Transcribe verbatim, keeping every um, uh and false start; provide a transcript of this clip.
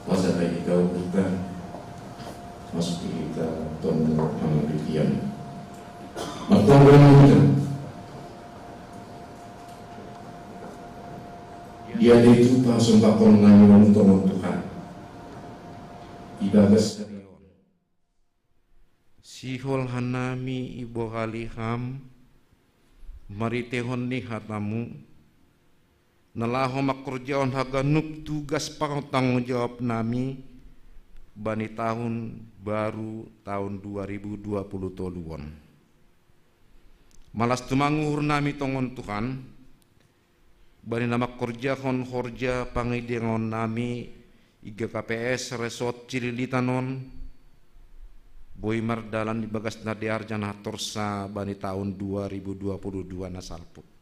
Masa lagi kau bukan masuk kita tondo pangirikian. Matonggo kita. Dia itu pasong pakon nganyuan tongon Tuhan. Ibagas karion. Sihol hanami ibohali ham, maritehon ni hatamu, na laho mangkorjahon haganup tugas pangtanggung jawab nami bani tahun baru tahun dua ribu dua puluh tolu on. Malas tumang uhur nami tongon Tuhan, bani na mangkorjahon horja pangidengon nami i G K P S Resort Cililitan on, boi mardalan di bagas na dear jana torsa bani tahun dua ribu dua puluh dua na salpu.